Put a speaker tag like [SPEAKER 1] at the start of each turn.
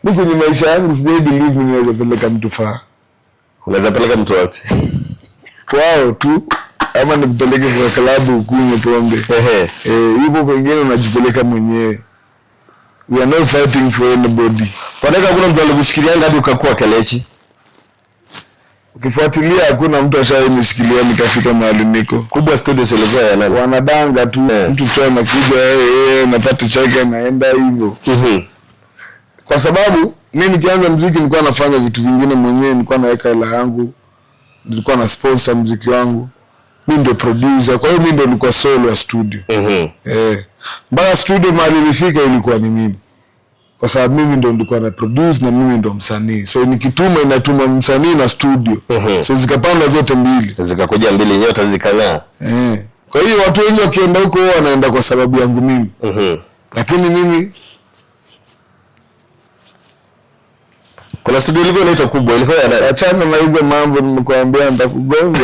[SPEAKER 1] Mi kwenye maisha yangu sijai believe ninaweza peleka mtu faa.
[SPEAKER 2] Unaweza peleka mtu wapi?
[SPEAKER 1] Kwao tu, ama nimpeleke kwa klabu ukunywe pombe. Eh, hivyo pengine unajipeleka mwenyewe. We are not fighting for anybody.
[SPEAKER 2] Paneka hakuna mtu alikushikilianga hadi ukakuwa Kelechi.
[SPEAKER 1] Ukifuatilia hakuna mtu ashainishikilia nikafika mahali niko.
[SPEAKER 2] Kubwa Studios ilikuwa ya nani?
[SPEAKER 1] Wanadanga tu. Mtu tu anakuja, napata chake anaenda hivyo. Kwa sababu mi nikianza mziki nilikuwa nafanya vitu vingine mwenyewe, nilikuwa naweka hela yangu, nilikuwa na sponsor mziki wangu, mi ndio producer, kwa hiyo mi ndio nilikuwa solo wa studio. Mpaka studio mahali ilifika ilikuwa ni mimi, kwa sababu mimi ndio nilikuwa na produce na mimi ndio msanii, so nikituma inatuma msanii na studio. So zikapanda zote mbili,
[SPEAKER 2] zikakuja mbili, nyota zikang'aa.
[SPEAKER 1] Kwa hiyo watu wengi wakienda huko wanaenda kwa sababu yangu mimi. Lakini mimi
[SPEAKER 2] kuna studio ilikuwa inaitwa Kubwa, ilikuwa ya nani?
[SPEAKER 1] Achana na hizo mambo, nimekuambia nitakugonga.